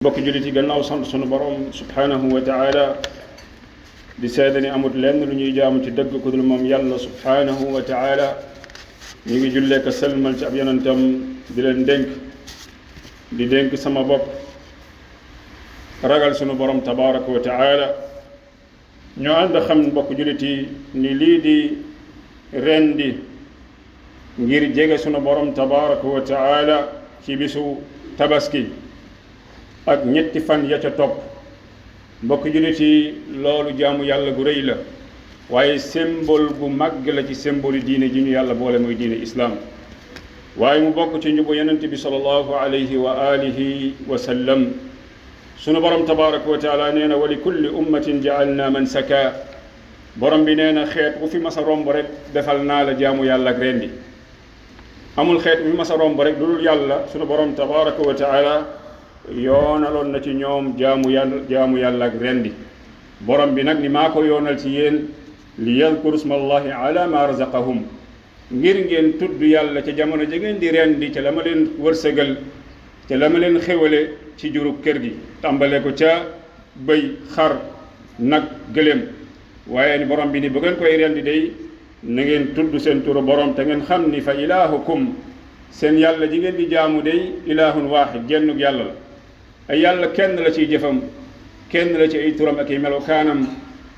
bokki jullit yi gannaaw sant sunu borom subhanahu wa taala di seede ni amut lenn lu ñuy jaamu ci dëgg ku dul moom yàlla subhanahu wa taala ñu ngi jullee ko selmal ci ab yonentam di leen dénk sama bopp ragal sunu borom tabaraka wa taala ñoo ànd xam bokk jullit yi ni lii di rendi ngir jege sunu borom tabaraka wa taala ci bisu tabaski ak ñetti fan ya ca topp mbokk jullit yi loolu jaamu yàlla gu rëy la waaye symbole bu màgg la ci symbole diine ji ñu yàlla boole mooy diine islaam waaye mu bokk ci njubu yonent bi sallallahu alayhi wa alihi wa sallam sunu borom tabaraka wa taala nee na wa li kulli ummatin ja'alna mansaka borom bi nee na xeet bu fi mas a romb rek defal naa la jaamu yàlla ak rendi amul xeet bu fi mas a romb rek lu dul yàlla sunu borom tabaraka wa taala yoonaloon na ci ñoom jaamu yàlla ak rendi borom bi nag ni maa ko yoonal ci yéen li yadkuru smallahi ala ma razaqahum ngir ngeen tudd yàlla ca jamono ja ngeen di rendi ca la ma leen wërsëgal ca la ma leen xéwale ci jurub kër gi tàmbale ko ca bëy xar nag gëléem waaye ni borom bi ni bu ngeen koy rendi day na ngeen tudd seen turu borom te ngeen xam ni fa ilahukum seen yàlla ji ngeen di jaamu day ilahun waahid jennug yàlla la ay yàlla kenn la ciy jëfam kenn la ci ay turam ak ay melokaanam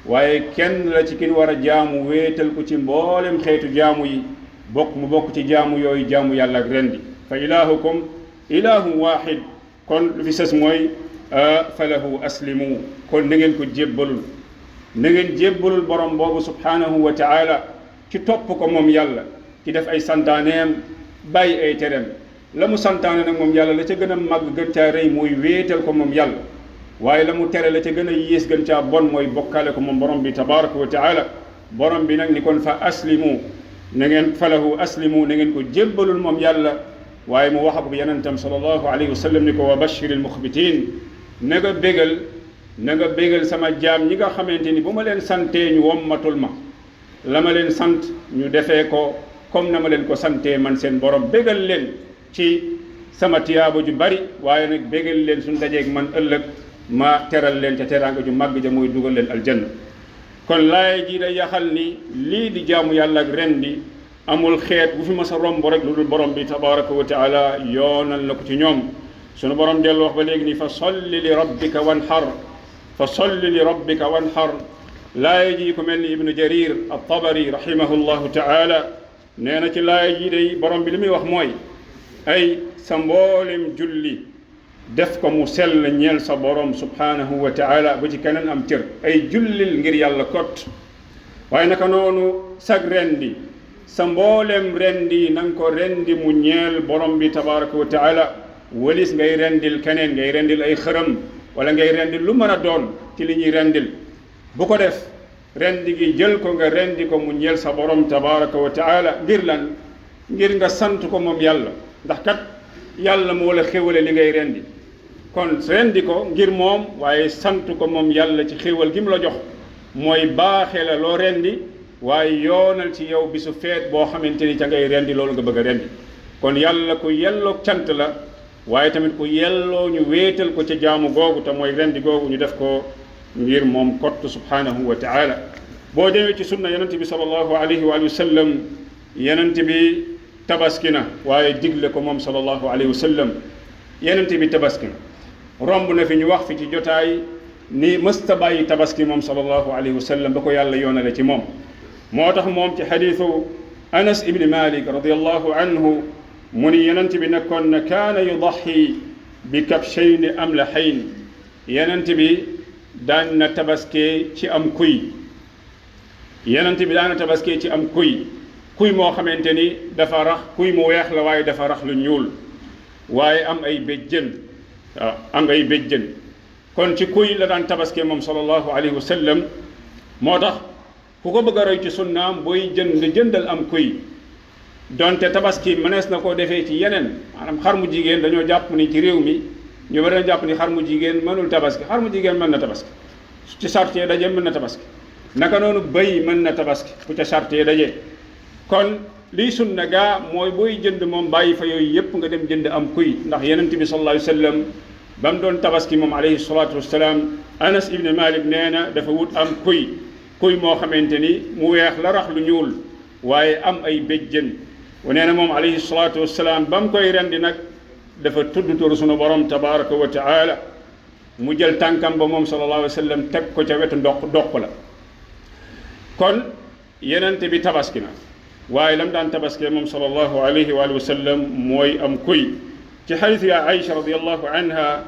waaye kenn la ci kin war a jaamu wéetal ko ci mboolem xeetu jaamu yi mu bokk ci jaamu yooyu jaamu yàlla ak rendi fa ilahukum ilahun waahid kon lu fi sës mooy fa lahu aslimu kon na ngeen ko jébbalul na ngeen jébbalul borom boobu subhanahu wa taala ci topp ko moom yàlla ci def ay santaaneem bàyyi ay tereem la mu santaane nag moom yàlla la ca gën a màgg gën caa rëy mooy wéetal ko moom yàlla waaye la mu tere la ca gën a yées gën caa bon mooy bokkaale ko moom borom bi tabaraka wa taala borom bi nag ni kon fa aslimu na ngeen falahu aslimu na ngeen ko jébbalul moom yàlla waaye mu wax ak yonentam sallallahu alayhi wa sallam ni ko wa bashiril muxbitin na nga bégal sama jaam ñi nga xamante ni bu ma leen santee ñu wommatul ma la ma leen sant ñu defee ko comme na ma leen ko santee man seen borom bégal leen ci sama tiyaaba ju bari waaye nag bégal leen suñ dajeeg man ëllëg ma teral leen ca teraanga ju màgg ja mooy dugal leen aljanna kon laay ji da yaxal ni lii di jaamu yàlla ak rendi amul xeet bu fi mas a romb rek lu dul borom bi tabaraka wa taala yoonal na ko ci ñoom sunu borom dellu wax ba léegi ni fa solli li rabbika wanhar laay ji ku mel ni ibnu jarir at-tabari rahimahullahu taala nee na ci laay ji day borom bi li muy wax mooy ay sa mboolem julli def ko mu sell ñeel sa borom subhanahu wa taala bu ci keneen am cër ay jullil ngir yàlla kot waaye naka noonu sag rendi sa mboolem rendi na nga ko rendi mu ñeel borom bi tabaraka wa taala walis ngay rendil keneen ngay rendil ay xërëm wala ngay rendil lu mën a doon ci li ñuy rendil bu ko def rendi gi jël ko nga rendi ko mu ñeel sa borom tabaraka wa taala ngir lan ngir nga sant ko moom yàlla ndax kat yàlla moo la xéwale li ngay rendi kon rendi ko ngir moom waaye sant ko moom yàlla ci xéwal gi mu la jox mooy baaxee la loo rendi waaye yoonal ci yow bisu feet boo xamante ni ca ngay rendi loolu nga bëgg a rendi kon yàlla ku yelloo cant la waaye tamit ku yelloo ñu wéetal ko ca jaamu googu te mooy rendi googu ñu def ko ngir moom kott subhanahu wa taala boo demee ci sunna yonent bi sallallahu alayhi wa sallam yonent bi tabaski na waaye digle ko moom sallallahu alayhi wa sallam yonent bi tabaski na romb na fi ñu wax fi ci jotaay ni mësta bàyyi tabaski moom sallallahu alayhi wa sallam ba ko yàlla yoonale ci moom moo tax moom ci xadiisu anas ibni malik radiallahu anhu mu ni yonent bi nekkoon na kaana yudaxi bi kabshayni amlahayn yonent bi daan na tabaskee ci am kuy yonent bi daan na tabaskee ci am kuy moo xamante ni dafa rax kuy mu weex la waaye dafa rax lu ñuul waaye am ay béjjën waaw am ay béjjën kon ci kuy la daan tabaskee moom sallallahu alayhi wa sallam moo tax ku ko bëgg a roy ci sunnaam booy jëndal am kuy donte tabaski mënees na koo defee ci yeneen maanaam xar mu jigéen dañoo jàpp ni ci réew mi ñu bari na jàpp ni xar mu jigéen mënul tabaski xar mu jigéen mën na tabaski ci sart yi daje mën na tabaski naka noonu bëy mën na tabaski fu ca sart yi daje kon lii sunna gaa mooy booy jënd moom bàyyi fa yooyu yépp nga dem jënd am kuy ndax yonent bi sallallahu alayhi wa sallam ba mu doon tabaski moom alayhi salaatu wassalaam Anas ibn Malik nee na dafa wut am kuy moo xamante ni mu weex la rax lu ñuul waaye am ay béjjën nee na moom alayhi salaatu wassalaam ba mu koy rendi nag dafa tudd turu sunu borom tabaraka wa taala mu jël tànkam ba moom sallallahu alayhi wa sallam teg ko ca wetu doq la kon yenente bi tabaski na waaye lam daan tabaskee moom sallallahu alayhi wa sallam mooy am kuy ci xadiis ya Aïcha radiallahu anha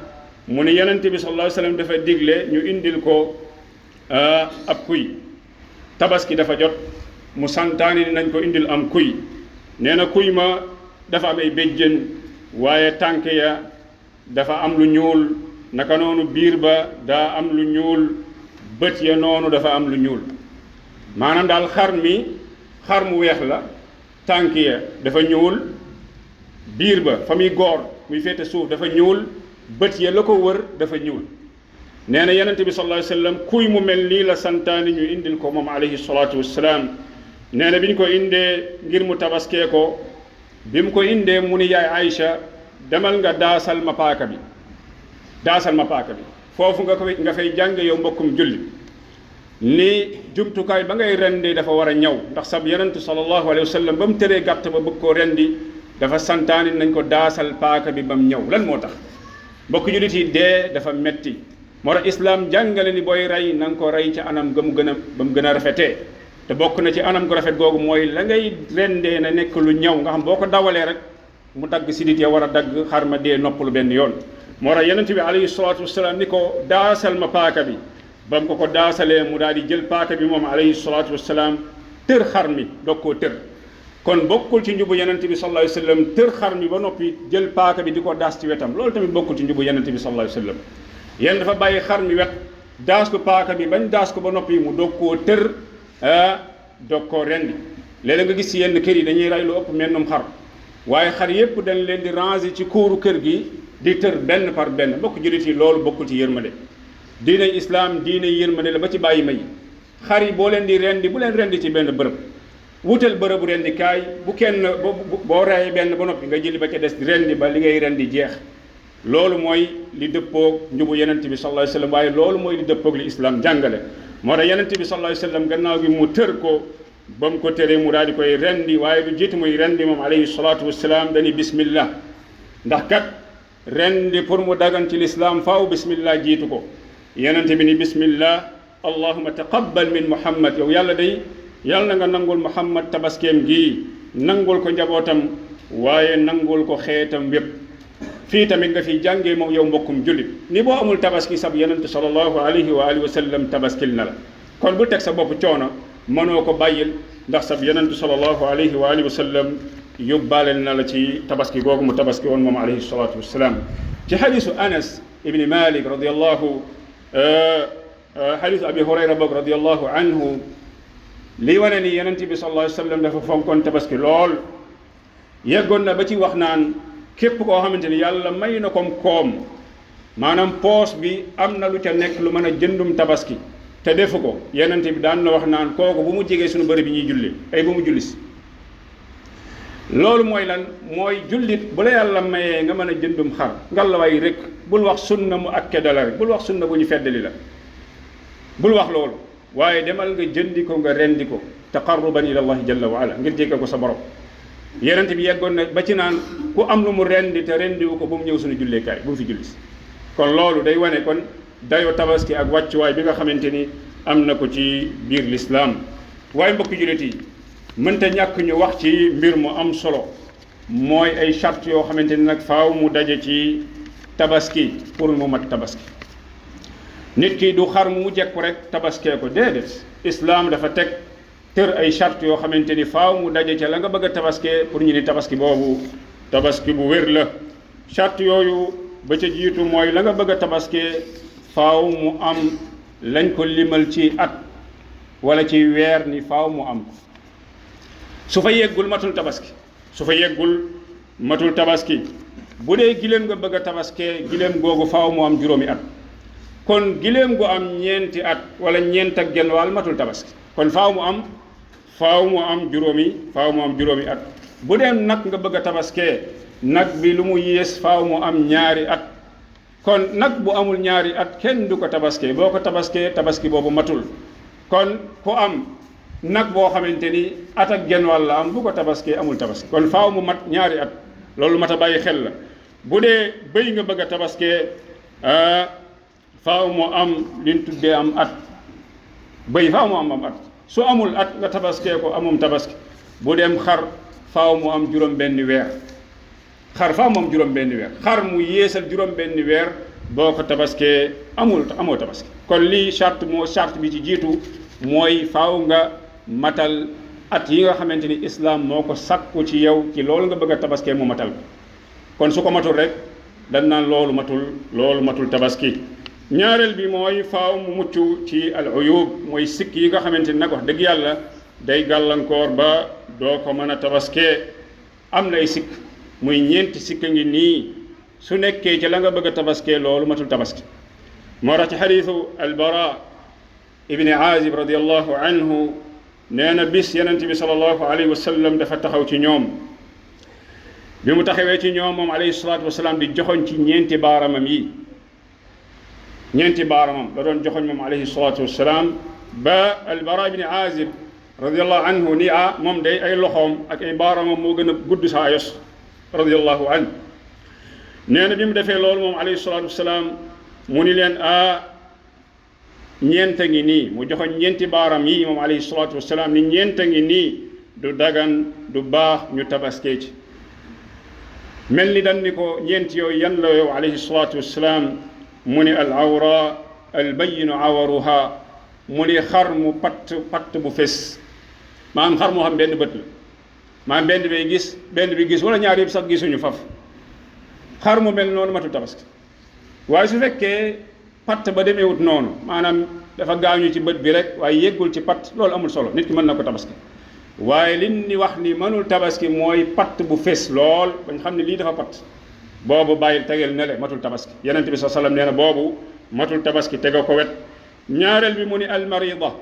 mu ne yenente bi sallallahu alayhi wa sallam dafa digle ñu indil ko ab kuy tabaski dafa jot mu santaani ni nañ ko indil am kuy nee na kuy ma dafa am ay béjjën waaye tànk ya dafa am lu ñuul naka noonu biir ba daa am lu ñuul bët ya noonu dafa am lu ñuul maanaam daal xar mu weex la tànk ya dafa ñuul biir ba fa muy goor muy féete suuf dafa ñuul bët ya la ko wër dafa ñuul nee na yonent bi sallallahu alayhi wa sallam kuy mu mel nii la santaani ñu indil ko moom alayhi salaatu wassalaam nee na bi ñu ko indee ngir mu tabaskee ko bi mu ko indee mu ni yaay Aïcha demal nga daasal ma paaka bi foofu nga fay jàng yow mbokkum julli ni jumtukaay ba ngay rendi dafa war a ñaw ndax sab yonent sallallahu alayhi wa sallam ba mu tëree gàtt ba bëgg koo rendi dafa santaani nañ ko daasal paaka bi ba mu ñëw lan moo tax mbokk jullit yi dee dafa metti moo tax islaam jàngale ni booy rey na nga ko rey ci anam ba mu gën a rafetee te bokk na ci anam gu rafet googu mooy la ngay rendee na nekk lu ñaw nga xam boo ko dawalee rek mu dagg sidit ya war a dagg xar ma dee noppalu benn yoon moo tax yonent bi alayhi salaatu wasalaam ni ko daasal ma paaka bi ba mu ko daasalee mu daal di jël paaka bi moom alayhi salaatu wasalaam tër xar mi doog koo tër kon bokkul ci njubu yonent bi sallallahu alayhi wasallam tër xar mi ba noppi jël paaka bi di ko daas ci wetam loolu tamit bokkul ci njubu yonent bi sallallahu alayhi wasallam yéen dafa bàyyi xar mi wet daas ko paaka bi bañ daas ko ba noppi mu doog koo tër doog koo rendi léeg-léeg nga gis ci yenn kër yi dañuy rey lu ëpp mennum xar waaye xar yépp dañ leen di ranger ci kuuru kër gi di tër benn par benn bokk jullit yi loolu bokkul ci yërmande diine islaam diine yërmande la ba ci bàyyi may xar yi boo leen di rendi bu leen rendi ci benn bërëb wutal bërëbu rendi kaay bu kenn boo reyee benn ba noppi nga jëli ba ca des di rendi ba li ngay rendi jeex loolu mooy li dëppoog njubu yonent bi sallallahu alayhi wasallam waaye loolu mooy li dëppoog li islam jàngale moo tax yonent bi sallallahu alayhi wasallam gannaaw gi mu tër ko ba mu ko tëree mu daal di koy rendi waaye lu jiitu muy rendi moom alayhi salaatu wasalaam dañuy bismillah ndax kat rendi pour mu dagan ci l'islam faaw bismillah jiitu ko yonent bi ni bismillah allahumma taqabbal min muhammad yow yàlla day yàlla na nga nangul muhammad tabaskeem gii nangul ko njabootam waaye nangul ko xeetam wépp fii tamit nga fi jàngee moom yow mbokkum jullit ni boo amul tabaski sab yonent sallallahu alayhi wa alihi wa sallam tabaskil na la kon bu teg sa bopp coono mënoo ko bàyyil ndax sab yonent sallallahu alayhi wa alihi wa sallam yóbbaaleel na la ci tabaski googu mu tabaski woon moom alayhi salatu wasalaam ci xadisu anas ibni malik radiallahu xadisu abi hurayra boog radiallahu anhu lii wane ni yonent bi sallallahu alayhi wa sallam dafa fonkoon tabaski lool yeggoon na ba ci wax naan képp koo xamante ni yàlla may na kom koom maanaam poos bi am na lu ca nekk lu mën a jëndum tabaski te defu ko yonent bi daan na wax naan kooku bu mu jegee suñu bëri bi ñuy julli ay bu mu jullis loolu mooy lan mooy jullit bu la yàlla mayee nga mën a jëndum xar ngallaawaay rek bul wax sunna mu akkeda la rek bul wax sunna bu ñu feddali la bul wax loolu waaye demal nga jëndi ko nga rendi ko taqarruban ila allahi jalla wa ala ngir jéggal ko sa borom yonent bi yeggoon na ba ci naan ku am lu mu rendi te rendiwu ko bu mu ñëw suñu julleekaay bu mu fi jullis kon loolu day wane kon dayoo tabaski ak wàccuwaay bi nga xamante ni am na ko ci biir lislaam waaye mbokki jullit yi mënta ñàkk ñu wax ci mbir mu am solo mooy ay charte yoo xamante ni nag faaw mu daje ci tabaski pour mu mat tabaski nit ki du xar mu jekku rek tabaskee ko déedéet islaam dafa teg tër ay charte yoo xamante ni faaw mu daje ca la nga bëgg a tabaskee pour ñu ni tabaski boobu tabaski bu wér la charte yooyu ba ca jiitu mooy la nga bëgg a tabaskee faaw mu am lañ ko limal ci at wala ci weer ni faaw mu am ko su fa yeggul matul tabaski bu dee giléem nga bëgg a tabaskee giléem googu faaw mu am juróomi at kon giléem gu am ñeenti at wala ñeent ak genn wàll matul tabaski kon faaw mu am juróomi at bu dee nag nga bëgg a tabaskee nag bi lu mu yées faaw mu am ñaari at kon nag bu amul ñaari at kenn du ko tabaskee boo ko tabaskee tabaski boobu matul kon ku am nag boo xamante ni at ak genn wàll la am bu ko tabaskee amul tabaski kon faaw mu mat ñaari at loolu mat a bàyyi xel la bu dee bëy nga bëgg a tabaskee faaw mu am liñ tuddee am at bëy faaw mu am at su amul at nga tabaskee ko amum tabaski bu dem xar faaw mu am juróom benn weer xar faaw mu am juróom benn weer xar mu yéesal juróom benn weer boo ko tabaskee amoo tabaski kon lii charte bi ci jiitu mooy faaw nga matal at yi nga xamante ni islam moo ko sakku ci yow ci loolu nga bëgg a tabaskee mu matal ko kon su ko matul rek dañ naan loolu matul tabaski ñaareel bi mooy faaw mu mucc ci al uyub mooy sikk yi nga xamante ni nag wax dëgg yàlla day gàllankoor ba doo ko mën a tabaskee am na ay sikk muy ñeenti sikk ngi nii su nekkee ci la nga bëgg a tabaskee loolu matul tabaski moo tax ci xadiisu albara ibni aazib radiallahu anhu nee na bis yonent bi sallallahu alayhi wa sallam dafa taxaw ci ñoom bi mu taxawee ci ñoom moom alayhi salaatu wasalaam di joxoñ ci ñeenti baaramam la doon joxoñ moom alayhi salaatu wasalaam ba albara ibni aazib radiallahu anhu ni moom day ay loxoom ak ay baaramam moo gën a gudd saa yos radiallahu anhu nee na bi mu defee loolu moom alayhi salaatu wasalaam mu ni leen ñeenta ngi nii mu joxoñ ñeenti baaram yi moom alayhi salaatu wasalaam ni ñeenta ngi nii du dagan du baax ñu tabaskee ci mel ni dan ni ko ñeent yooyu yan la yow alayhi salaatu wasalaam mu ni al awra al bayinu awaruha mu ni xar mu patt bu fes maanaam xar moo xam benn bët la maanaam benn bi gis wala ñaar yëpp sax gisuñu faf xar mu mel noonu matul tabaski waaye su fekkee patt ba demeewut noonu maanaam dafa gaañu ci bët bi rek waaye yeggul ci patt loolu amul solo nit ki mën na ko tabaski waaye li ni wax ni mënul tabaski mooy patt bu fes lool bañ xam ne lii dafa patt boobu bàyyil tegel ne le matul tabaski yonent bi sallam nee na boobu matul tabaski tega ko wet ñaareel bi mu ni al marida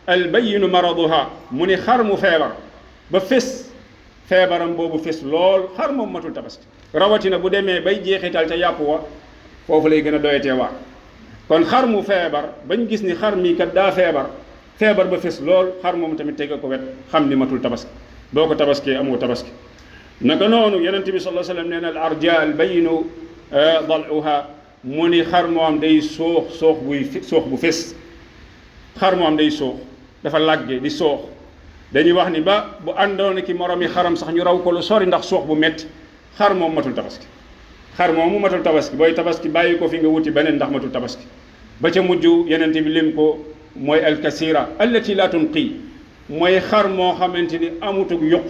al bayinu maraduha mu ni xar mu feebar ba fes feebaram boobu fes lool xar moom matul tabaski rawatina bu demee bay jeexital ca yàpp wa foofu lay gën a doyatee waar kon xar mu feebar bañ gis ni xar mii kat daa feebar ba fes lool xar moom tamit tega ko wet xam ni matul tabaski boo ko tabaskee amoo tabaski naka noonu yonent bi sallallahu alayhi wasallam nee na al arja al bayinu daluha mu ni xar moo am day soox bu fes xar moo am day soox dafa làgge di soox dañuy wax ni ba bu àndoon ki moromi xaram sax ñu raw ko lu sori ndax soox bu metti xar moom matul tabaski xar moom mu matul tabaski booy tabaski bàyyi ko fi nga wuti beneen ndax matul tabaski ba ca mujj yonent bi lim ko mooy alkasira allati la tunqi mooy xar moo xamante ni amutug yuq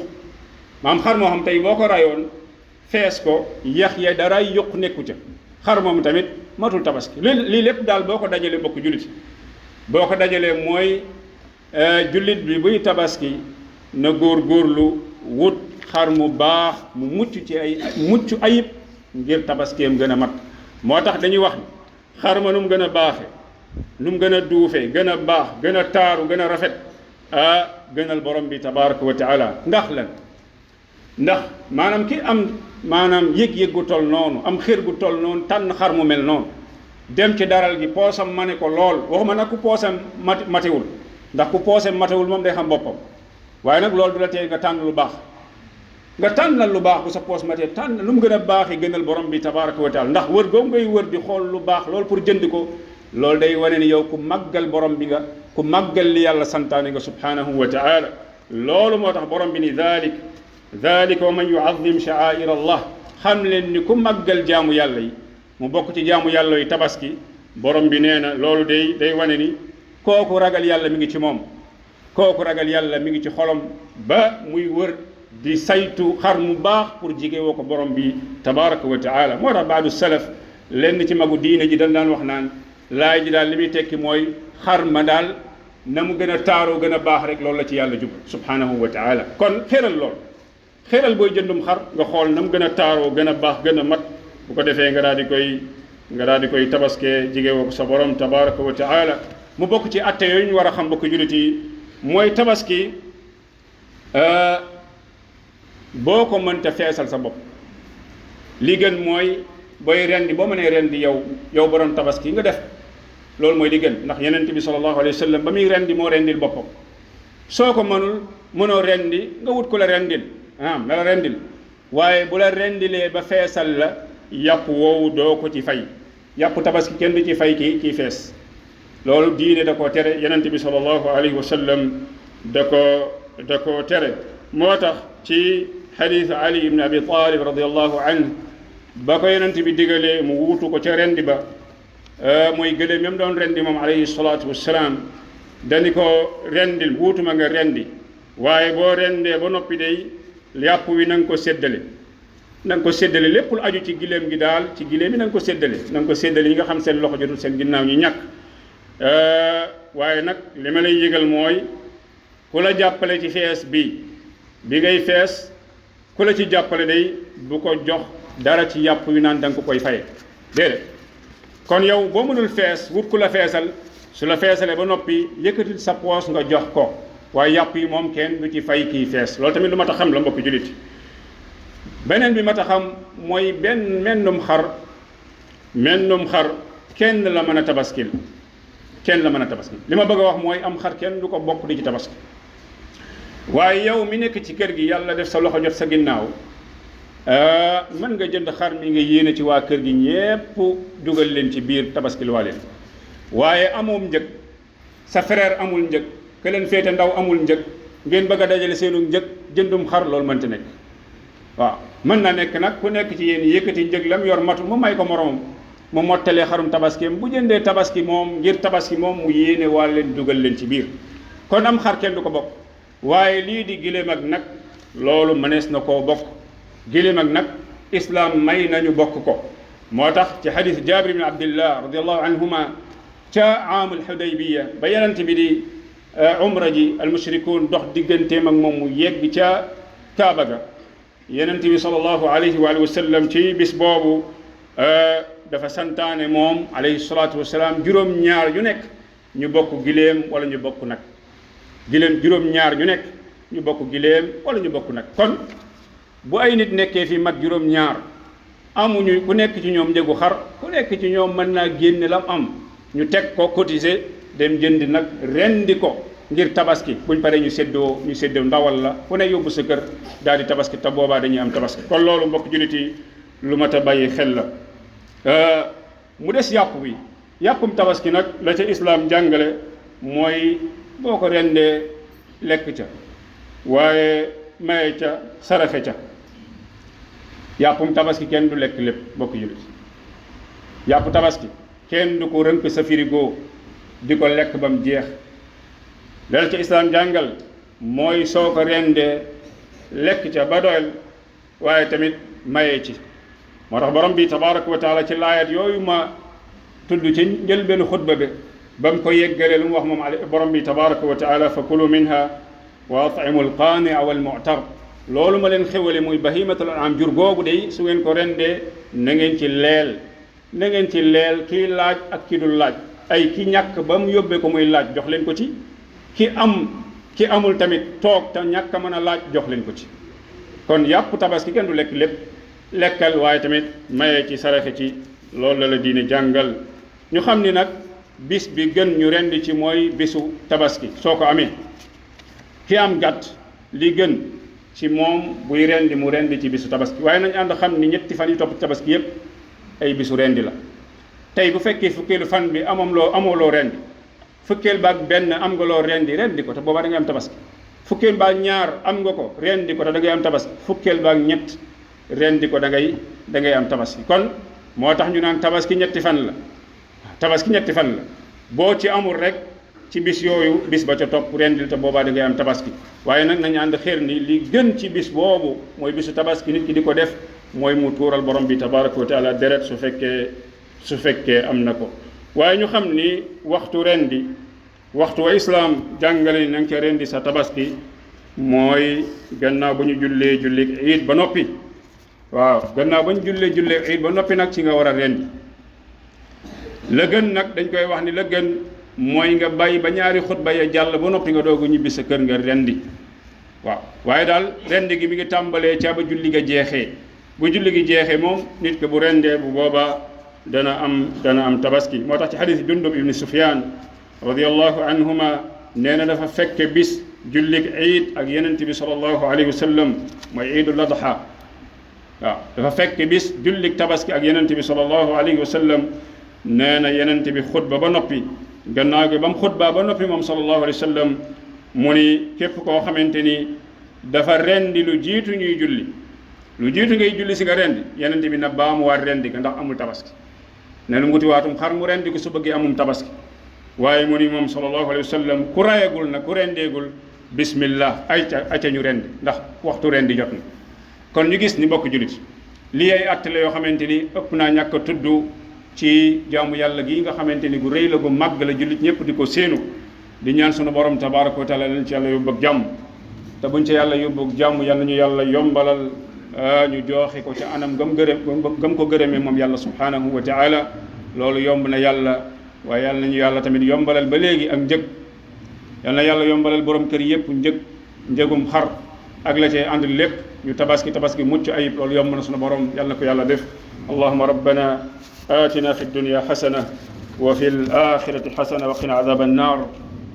maam xar moo xam tey boo ko rayoon fees ko yax ya daray yuq nekku ca xar moom tamit matul tabaski lii lépp daal boo ko dajalee bokk jullit boo ko dajalee mooy jullit bi buy tabaski na góorlu wut xar mu baax mu mucc ayib ngir tabaskeem gën a mat moo tax dañuy wax ni xar ma nu mu gën a baaxe nu mu gën a duufe gën a baax gën a taaru gën a rafet gënal borom bi tabaraka wa taala ndax lan ndax maanaam ki am maanaam yëg-yëg gu toll noonu am xër gu toll noonu tànn xar mu mel noonu dem ci daral gi poosam mane ko lool waxuma nag ku poosam matewul ndax ku poosam matewul moom day xam boppam waaye nag loolu du la tee nga tànn lu baax nga tànnal lu baax bu sa poos matee tànn lu mu gën a baaxee gënal borom bi tabaraka wa taala ndax wër googu ngay wër di xool lu baax loolu pour jënd ko loolu day wane ni yow ku màggal borom bi nga ku màggal li yàlla santaane nga subhanahu wa taala loolu moo tax borom bi ni dalika wa man yuazim sha'air allah xam leen ni ku màggal jaamu yàlla yi mu bokk ci jaamu yàlla yi tabaski borom bi nee na loolu day wane ni kooku ragal yàlla mi ngi ci moom kooku ragal yàlla mi ngi ci xolom ba muy wër di saytu xar mu baax pour jige woo ko borom bi tabaraka wa taala moo tax baadu salaf lenn ci magu diine ji dañ daan wax naan laay ji daal li muy tekki mooy xar ma daal na mu gën a taaroo gën a baax rek loolu la ci yàlla jub subhanahu wa taala kon xeral booy jëndum xar nga xool na mu gën a taaroo gën a baax gën a mat bu ko defee nga daal di koy tabaskee jige woo ko sa borom tabaraka wa taala mu bokk ci atte yooyu ñu war a xam bokk jullit yi mooy tabaski boo ko mënta feesal sa bopp li gën mooy booy rendi boo mënee rendi yow borom tabaski nga def loolu mooy li gën ndax yonent bi sallallahu alayhi wa sallam ba muy rendi moo rendil boppam soo ko mënoo rendi nga wut ku la rendil na la rendil waaye bu la rendilee ba feesal la yàpp woowu doo ko ci fay yàpp tabaski kenn du ci fay kii fees loolu diine da koo tere yonent bi sallallahu alayhi wa sallam da koo tere moo tax ci xadiis Ali ibn Abi Talib radiallahu anhu ba ko yonent bi digalee mu wuutu ko ca rendi ba mooy gëléem yam doon rendi moom alayhi salaatu wassalaam dani ko rendil wuutuma nga rendi waaye boo rendee ba noppi day yàpp wi na nga ko séddale lépp lu aju ci giléem gi daal ci giléem yi na nga ko séddale ñi nga xam seen loxo jotul seen ginnaaw ñi ñàkk waaye nag li ma lay yëgal mooy ku la jàppale ci fees bi ngay fees ku la ci jàppale day bu ko jox dara ci yàpp wi naan da nga ko koy faye déedéet kon yow boo mënul fees wut ku la feesal su la feesalee ba noppi yëkkatil sa poos nga jox ko waaye yàpp yi moom kenn du ci fay kii fees loolu tamit lu ma tax xam la mbokki jullit beneen bi ma tax xam mooy mennum xar kenn la mën a tabaskil li ma bëgg a wax mooy am xar kenn du ko bokk di ci tabaski waaye yow mi nekk ci kër gi yàlla def sa loxo jot sa ginnaaw mën nga jënd xar mi nga yéene ci waa kër gi ñépp dugal leen ci biir tabaskil waa leen waaye amoom njëg sa frère amul njëg ke leen féete ndaw amul njëg ngeen bëgg a dajale seenu njëg jëndum xar loolu mënta nekk waaw mën na nekk nag ku nekk ci yéen yëkkati njëg lam yor matul mu may ko moromam mu mottalee xarum tabaskeem bu jëndee tabaski moom ngir tabaski moom mu yéene waa leen dugal leen ci biir kon am xar kenn du ko bokk waaye lii di giléem ak nag loolu mënees na koo bokk giléem ak nag islaam may nañu bokk ko moo tax ci xadis Jaabir ibn Abdillah radiallahu anhuma ca aamul Xudaybiya ba yonent bi di umra ji almushrikuun dox digganteem ak moom mu yegg ca Kaaba ga yonent bi sallallahu alayhi wa sallam ci bis boobu dafa santaane moom alayhi salaatu wasalaam juróom-ñaar ñu nekk ñu bokk giléem wala ñu bokk nag juróom-ñaar ñu nekk ñu bokk giléem wala ñu bokk nag kon bu ay nit nekkee fi mat juróom-ñaar amuñu ku nekk ci ñoom njëgu xar ku nekk ci ñoom mën naa génne lam am ñu teg ko cotiser dem jëndi nag rendi ko ngir tabaski buñ paree ñu séddoo ndawal la ku ne yóbbu sa kër daal di tabaski te boobaa dañuy am tabaski kon loolu mbokk jullit yi lu mat a bàyyi xel la mu des yàppum tabaski nag la ca islaam jàngale mooy boo ko rendee lekk ca waaye maye ca saraxe ca yàppum tabaski kenn du lekk lépp mbokk jullit yàpp tabaski kenn du ko rënk sa frigo di ko lekk ba mu jeex lal ca islaam jàngal mooy soo ko rendee lekk ca ba doyal waaye tamit maye ci moo tax borom bi tabaraka wa taala ci laayat yooyu ma tudd ci njëlbeenu xutba bi ba mu ko yeggalee lu mu wax moom borom bi tabaraka wa taala fa kulu minha wa at'imu alqaania wal mu'tar loolu ma leen xewale muy bahimatul an'am jur googu day su ngeen ko rendee na ngeen ci leel kii laaj ak ki dul laaj ay ki ñàkk ba mu yóbbee ko muy laaj jox leen ko ci ki amul tamit toog te ñàkk a mën a laaj jox leen ko ci kon yàpp tabaski kenn du lekk lépp lekkal waaye tamit maye ci saraxe ci loolu la diine jàngal ñu xam ni nag bis bi gën ñu rendi ci mooy bisu tabaski soo ko amee ki am gàtt li gën ci moom buy rendi mu rendi ci bisu tabaski waaye nañ ànd xam ni ñetti fan yi topp tabaski yépp ay bisu rendi la tey bu fekkee fukkeelu fan bi amoo loo rendi fukkeel baag benn am nga loo rendi ko te boobaa da ngay am tabaski fukkeel baag ñaar am nga ko rendi ko te da ngay am tabaski fukkeel baag ñett rendi ko da ngay am tabaski kon moo tax ñu naan tabaski ñetti fan la boo ci amul rek ci bis yooyu bis ba ca topp rendil te boobaa da ngay am tabaski waaye nag nañu ànd xeer ni li gën ci bis boobu mooy bisu tabaski nit ki di ko def mooy mu tuural borom bi tabaraka wa taala deret su fekkee am na ko waaye ñu xam ni waxtu wa islaam jàngale ni na nga ca rendi sa tabaski mooy gannaaw ba ñu jullee iid ba noppi waaw gannaaw ba ñu jullee iid ba noppi nag ci nga war a rendi la gën nag dañ koy wax ni la gën mooy nga bàyyi ba ñaari xutba ya jàll ba noppi nga doogu ñibbi sa kër nga rendi waaw waaye daal rendi gi mi ngi tàmbalee ca ba julli ga jeexee bu julli gi jeexee moom nit ki bu rendee bu boobaa dana am tabaski moo tax ci xadis Jundub ibni Sufyaan radiyallahu anhuma nee na dafa fekke bis jullig iid ak yenent bi sallallahu alayhi wa sallam mooy iidul adha waaw dafa fekke bis jullig tabaski ak yenent bi sallallahu alayhi wa sallam nee na yenent bi xutba ba noppi gannaaw gi ba mu xutbaa ba noppi moom sallallahu alayhi wa sallam mu ni képp koo xamante ni dafa rendi lu jiitu ñuy julli lu jiitu ngay julli si nga rendi yenent bi na baamu waat rendi ko ndax amul tabaski nee na nguti waatum xar mu rendi ko su bëggee amum tabaski waaye mu ni moom sallallahu alayhi wa sallam ku rayegul na ku rendeegul bismillah ayca ñu rendi ndax waxtu rendi jot na kon ñu gis ni mbokk jullit lii ay àtte la yoo xamante ni ëpp naa ñàkk a tudd ci jaamu yàlla gi nga xamante ni gu rëy la gu màgg la jullit ñëpp di ko séenu di ñaan sunu borom tabaraka wa taala leen ci yàlla yóbbu ak jàmm te buñ ci yàlla yóbbu ak jàmm yàlla ñu yàlla yombalal ñu joxe ko ci anam gam ko gërëmee moom yàlla subhanahu wa taala loolu yomb na yàlla waaye yàlla nañu yàlla tamit yombalal ba léegi ak njëg yàlla na yàlla yombalal borom kër yëpp njëgum xar ak la cay ànd lépp ñu tabaski mucc ayib loolu yomb na sunu borom yàlla na ko yàlla def allahumma rabbana atina fi dunya xasana wa fi alaxirati xasana wa qina adaba annar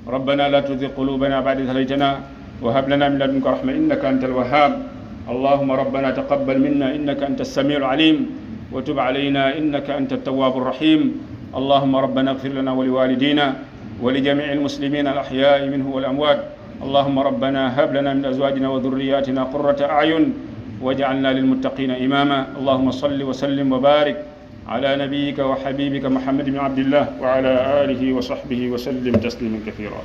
rabbana la tuzigh qulubana ba'da idh hadaytana wa hab lana min ladunka rahma innaka anta alwahhab اللهم ربنا تقبل منا إنك أنت السميع العليم وتب علينا إنك أنت التواب الرحيم اللهم ربنا اغفر لنا ولوالدينا ولجميع المسلمين الأحياء منه والأموات اللهم ربنا هب لنا من أزواجنا وذرياتنا قرة أعين واجعلنا للمتقين إماما اللهم صل وسلم وبارك على نبيك وحبيبك محمد بن عبد الله وعلى آله وصحبه وسلم تسليما كثيرا